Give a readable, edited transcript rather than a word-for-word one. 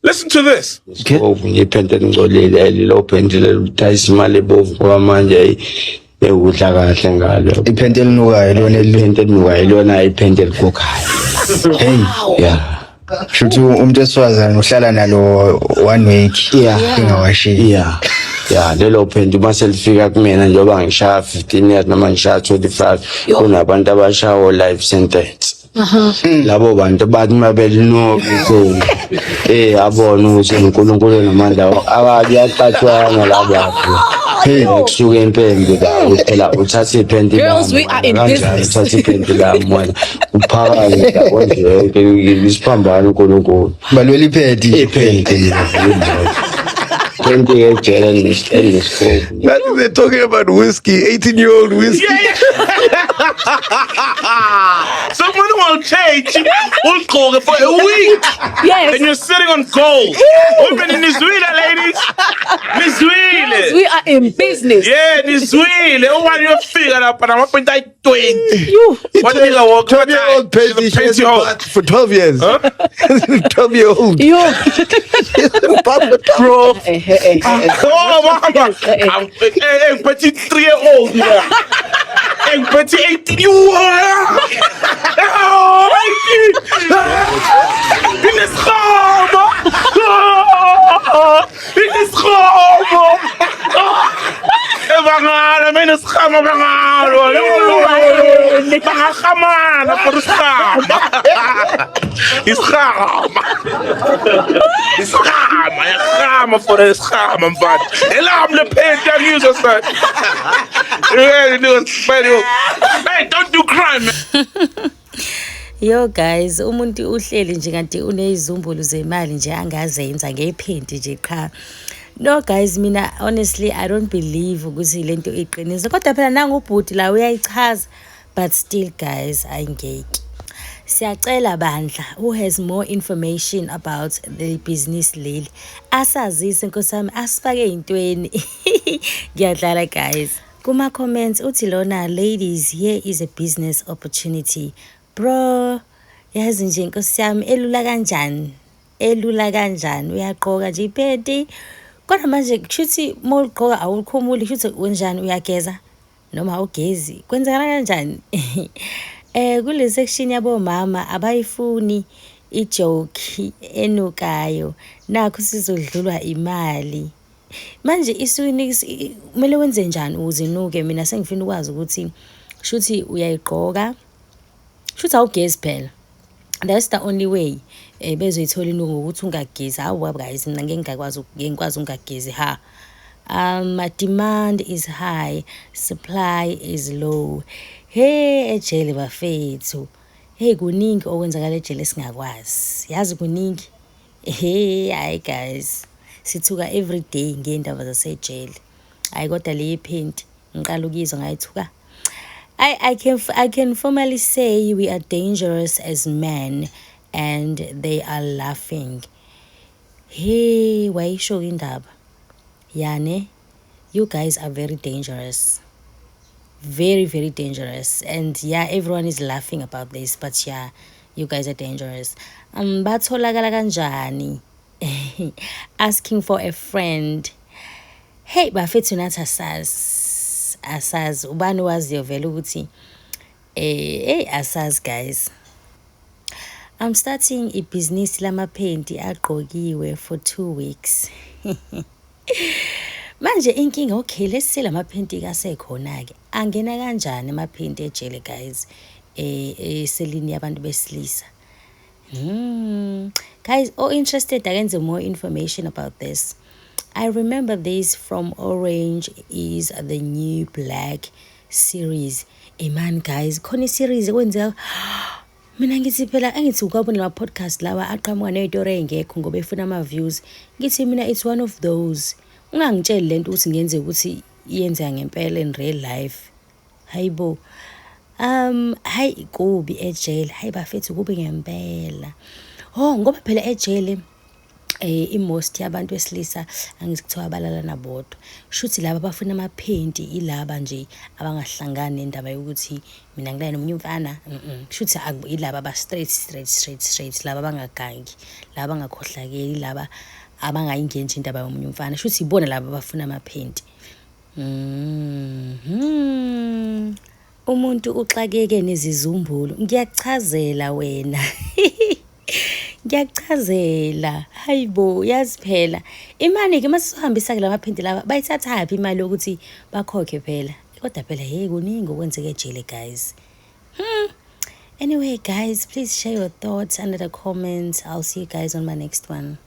Listen to this. Isibovu nje iphenti elingcolile elilo phenti lelidayisa imali ebovu ngoba manje eyi, ekudla kahle ngalo. Iphenti elinukayo lona eli. Iphenti elinukayo ilona iphenti elikhokhayo. Hey. Yeah. Shuthi umuntu wesifazane uhlala nalo one week engawashiyi. Yeah, lelo phenti uma selifika kumina, njengoba ngishaya 15 years noma ngishaya 25, kunabantu abashawo life sentence. Labo bantu bathi uma belinuka ukuthi abone ukuthi uNkulunkulu namandla abakuyaxatshwana labo. Hey, kusuka impembe la phela, uthatha iphenti. Girls, we are in business. Uthatha iphenti lami wena, uphakame la, kwenze yonke isiphambano uNkulunkulu. Balwela iphenti. Iphenti, phenti ejele elinesikopu. Imagine they're talking about whiskey, 18-year-old whiskey. Someone will change uligqoke for a week. Yes. And you're sitting on gold. Women, nizwile, ladies. Nizwile. We are in business. Yeah, nizwile. Uma niyofika lapha namaphenti ayi-20. You. What nigga walk 12-year-old panty, she panty hasn't hole. bathed for 12 years. 12-year-old. You. Bro. Eh, eh, eh, eh. Oh, mama. I'm eh, ngiphethe 3-year-old mina. Eh, ngiphethe 18. You. Oh, 18. Inesihlobo. Inesihlobo. Ebangala mina isikhama bangalo. Bangahamana for isikhama. Isikhama. Isikhama, isikhama for isikhama mfana. Elami le phenti, angizwa son. Yeah, you. Hey, don't do crime, man. Yo guys, umuntu uhleli nje kanti unezizumbulu zemali nje angazenza ngephenti nje qha. No guys, mina honestly I don't believe ukuthi lento iqiniso. Kodwa phela nangu ubhuti la uyayichaza, but still guys, ayingeki. Siyacela bandla, who has more information about the business leli, asazise nkosi yami, asifake ey'ntweni. Ngiyadlala guys. Kuma-comments uthi lona, "Ladies, here is a business opportunity." Bro, yazi nje nkosi yami, elula kanjani? Elula kanjani? Uyagqoka nje iphenti. Kodwa manje kushuthi uma uligqoka awulikhumuli, kushuthi wenjani, uyageza noma awugezi? Kwenzakala kanjani? Kule section yabomama abayifuni ijoke enukayo. Nakho sizodlulwa imali. Manje isuke kumele wenze njani ukuze inuke? Mina sengifuna ukwazi ukuthi shuthi uyayigqoka, shuthi awugezi phela. That's the only way bezoyithola inuko, ngokuthi ungagezi. Hawu guys, mina ngeke ngingakwazi, ngeke ngikwazi ungagezi ha. Demand is high, supply is low. Hey, ejele bafethu. Hey, kuningi okwenzakala ejele esingakwazi. Yazi kuningi. Hey, hayi guys. Sithuka every day ngendaba zasejele. Hayi kodwa le phenti ngiqala ukuyizwa, ngayithuka. I can formally say we are dangerous as men and they are laughing. Hey, wayisho indaba. Yane, you guys are very dangerous. Very, very dangerous. And yeah, everyone is laughing about this, but yeah, you guys are dangerous. Batholakala kanjani? Asking for a friend. Hey, bafethu, nathi asazi. Asazi ubani waziyo vele ukuthi hey, asazi guys. I'm starting ibhizinisi lamaphenti agqokiwe for 2 weeks. Manje inkinga, okay, let's say lamaphenti kasekhona ke. Angena kanjani amaphenti ejele guys? Eselini yabantu besilisa. Guys, oh, interested akenze more information about this. I remember this from Orange Is the New Black series. Hey man guys, khona series ekwenzeka. Mina ngithi phela, angithi ukwabona lama podcast lawa aqhamuka ney'tori ey'ngekho ngoba efuna ama-views. Ngithi mina it's one of those. Ungangitsheli lento ukuthi ngenzeka ukuthi iyenzeka ngempela in real life. Hayibo. Hayi, kubi ejele. Hayi bafethu, kubi ngempela. Oh, ngoba phela ejele I-most yabantu besilisa angithi kuthiwa balalana bodwa. Shuthi laba abafuna amaphenti ilaba nje abangahlangani nendaba yokuthi mina ngilale nomunye umfana. Shuthi ilaba aba-straight, straight, straight, straight, laba abangagangi, laba abangakhohlakeli, laba abangayingeni nje indaba yomunye umfana. Shuthi ibona laba abafuna amaphenti. Umuntu uxakeke nezizumbulu. Ngiyakuchazela wena. Ngiyakuchazela. Hayi bo, yazi phela. Imali-ke uma sizohambisa-ke la maphenti lawa, bayithathaphi imali yokuthi bakhokhe phela? Kodwa phela hey, kuningi okwenzeka ejele, guys. Anyway, guys, please share your thoughts under the comments. I'll see you guys on my next one.